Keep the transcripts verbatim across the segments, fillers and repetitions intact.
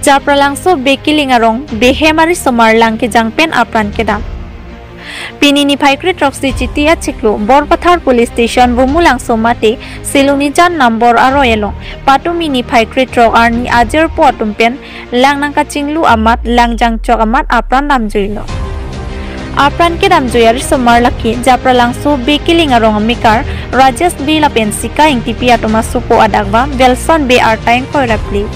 Japralangso Bekiling arong behem arisomar lang kejang pen apran kedam. Pini niphai kre-throksi Chiti achiklo Borpathar Police Station Bumulangso mate Silonijan number aroi along patumi niphai kre-throk arni ajirpo atum pen lang nangkachinglu amat lang jangchok amat apran damjuilo. Apran kedamjui arisomar lake Japralangso Bekiling arong amekar Rajesh Bey lapen Sika Engtipi atum asopo adakvam Wilson Bey arta ingkoi ra phli.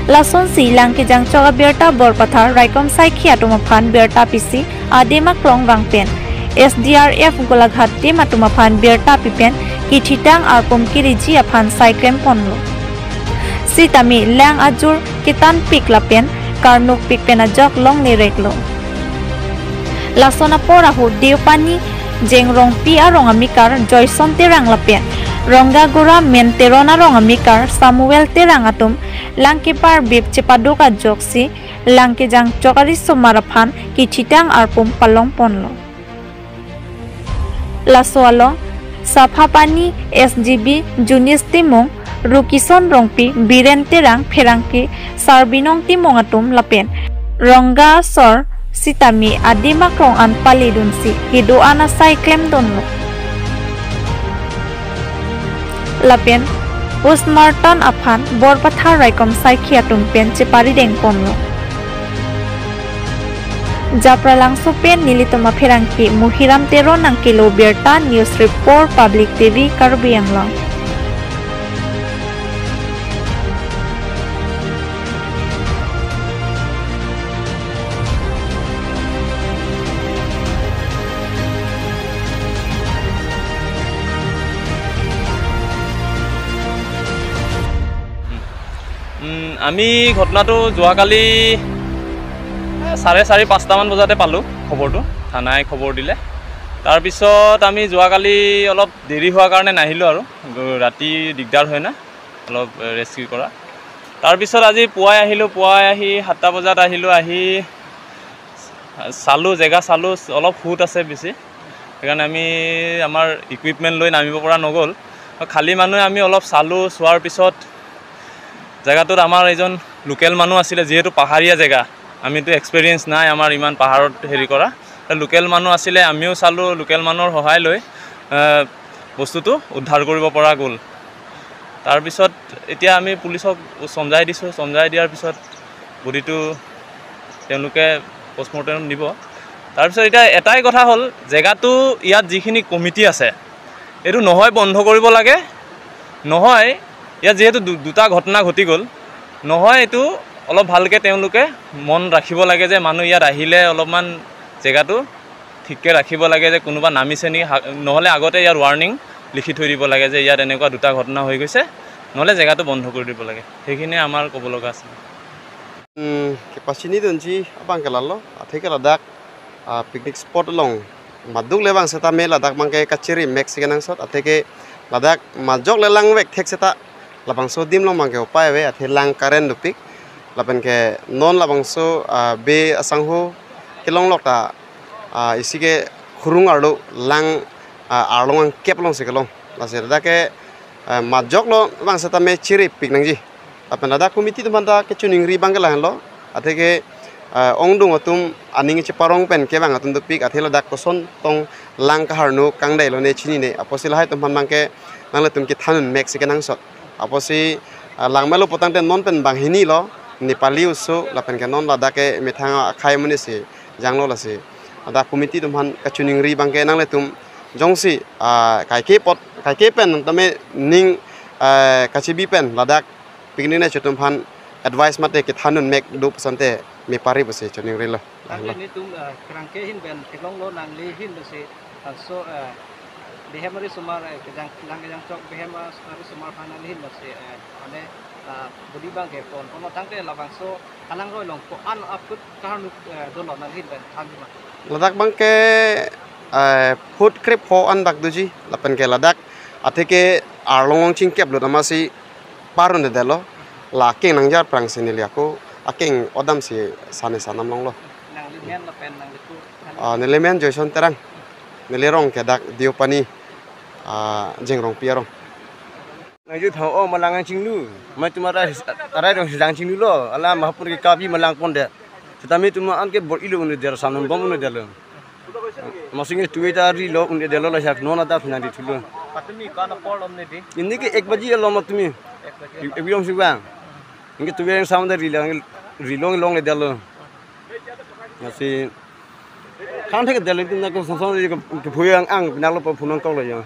Lasonsi lang kejangchok abirta Borpathar raikom saikhi atum aphan birta pisi adim aklong vang pen S D R F Golaghat team atum aphan birta pi pen kethitang arpum kiriji aphan sai klem ponlo. Sitame lang ajur ketanpik lapen karnokpik pen ajok longle reklo. Lason apor ahut Deopani Jengrongpi arong amekar Joyson Terang lapen Rongagora Men Teron arong amekar Samuel Terang atum lang keparbep chepaduk ajoksi lang kejangchok arisomar aphan kethitang arpum palong ponlo. Laso along Saphapani S G B Junis Timung, Rukison Rongpi, Biren Terang, pherangke Sarbinong Timung atum lapen Rongga asor sitame adim aklong an paledunsi kedo-an asai klemdunlo. Lapen postmortem aphan Borpathar raikom saikhi atum pen cheparideng ponlo. Japralangso pen nelitum apherangke Muhiram Teron nangkelo birta, News Report, Public T V, Karbi Anglong. উম, আমি ঘটনাটো যোৱাকালি, এ, চাৰে চাৰি, পাঁচটামান বজাতে পালোঁ খবৰটো, থানাই খবৰ দিলে। তাৰপিছত আমি যোৱাকালি অলপ দেৰি হোৱাৰ কাৰণে নাহিলোঁ আৰু, গ-, ৰাতি দিগদাৰ হয় না অলপ, এ, ৰেস্কিউ কৰা। তাৰপিছত আজি পুৱাই আহিলোঁ, পুৱাই আহি সাতটা বজাত আহিলোঁ, আহি চালোঁ, জেগা চালোঁ, অলপ সোঁত আছে বেছি, সেইকাৰণে আমি আমাৰ ইকুইপমেণ্ট লৈ নামিব পৰা নগ'ল। খালী মানুহে আমি অলপ চালোঁ, চোৱাৰ পিছত জেগাটোত আমাৰ এজন লোকেল মানুহ আছিলে, যিহেতু পাহাৰীয়া জেগা, আমিতো এক্সপিৰিয়েঞ্চ নাই আমাৰ ইমান পাহাৰত হেৰি কৰা। লোকেল মানুহ আছিলে, আমিও চালোঁ, লোকেল মানুহৰ সহায় লৈ, এ, বস্তুটো উদ্ধাৰ কৰিব পৰা গ'ল। তাৰপিছত এতিয়া আমি পুলিচক চমজাই দিছোঁ, চমজাই দিয়াৰ পিছত বডিটো তেওঁলোকে পষ্টমৰ্টেম নিব। তাৰপিছত এতিয়া এটাই কথা হ'ল, জেগাটো ইয়াত যিখিনি কমিটি আছে, এইটো নহয় বন্ধ কৰিব লাগে, নহয় ইয়াত যিহেতু দু-, দুটা ঘটনা ঘটি গ'ল, নহয় এইটো অলপ ভালকৈ তেওঁলোকে মন ৰাখিব লাগে যে মানুহ ইয়াত আহিলে অলপমান জেগাটো ঠিককৈ ৰাখিব লাগে যে কোনোবা নামিছে নেকি, হা-, নহ'লে আগতে ইয়াৰ ৱাৰ্ণিং লিখি থৈ দিব লাগে যে ইয়াত এনেকুৱা দুটা ঘটনা হৈ গৈছে, নহ'লে জেগাটো বন্ধ কৰি দিব লাগে। সেইখিনিয়ে আমাৰ ক'ব লগা আছিলে। Hmm, kepachinidunji abang ke lalo, athe ke ladak, ah, picnic spot along maduk le abang setame ladak abang ke kachiri mek si kenangsot, athe ke ladak majok le langvek thek seta labangso adim along abang ke upai ave, athe lang current dopik, lapen ke non labangso, ah, Bey asangho kelong lok ta, ah, isi ke khurung arlo lang, ah, arlong angkep along si kelong. Lasi ladak ke, ah, majok lo abang setame chiripik nangji. Lapen ladak committee atum aphan ta kechiningri abang ke lahenlo. Athe ke, ah, ongdung atum aning cheparong pen kevang atum dopik, athe ladak koson tong lang kaharno kangdai lone chinine. Apotsi lahai atum aphan abang ke nanglitum kethan un mek si kenangsot. Apotsi, ah, langmelo putangte non pen banghini lo, Nepali oso, lapen ke non ladak ke methang akhei amonit si janglo lasi. Ladak committee atum aphan kachiningri abang ke nanglitum jongsi, ah, kaike apot, kaike pen tame ning, ah, kachibi pen ladak picnic nangchot atum aphan advice mate kethan un mek do pu asonte me pari pusi chiningrilo. Tangte nelitum, eh, kerangke ahin pen theklonglo, nangli ahin pusi, eh, so, eh, behem arisomar, eh, kejang, lang kejangchok behem arisomar aphan nangli ahin pusi, eh, mane, eh, bodi abang ke pon, pon tangte labangso alangroi along ko-an aput kaharno, eh, dolo nangli ahin pen thanji ma? Ladak abang ke, eh, foot krep ho an dak doji, lapen ke ladak athe ke arlong chingkep lo damasi parun de lo, la akeng nangjar prang si neli ako akeng odam si sane sanam longlo. Nangli men lapen nangli ko? Ah, neli men Joyson Terang, neli arong ke dak Deopani, ah, Jengrongpi arong. Nangjo pha o malang ang chinglu. Mai tum arai, arai rong si lang chinglu lo. Alam hapun ke kabi malang pondet. Setame tum an ke bor-ilo un-edetlo, samnam bom un-edetlo. Masing ke tuve ta rilo un-edetlo, laso non adak nangri thulo. Patumi ko-an apor lom ne di? Ini ke ek baji alom patumi. Ek baji. Ek baji alom si vang. Ini ke tuve yang sama dari lang, rilo longledetlo. Lasi kan thek detlo, itu nak song song ke, ke phu yang ang, nak lo pa phu nangkoklo ya.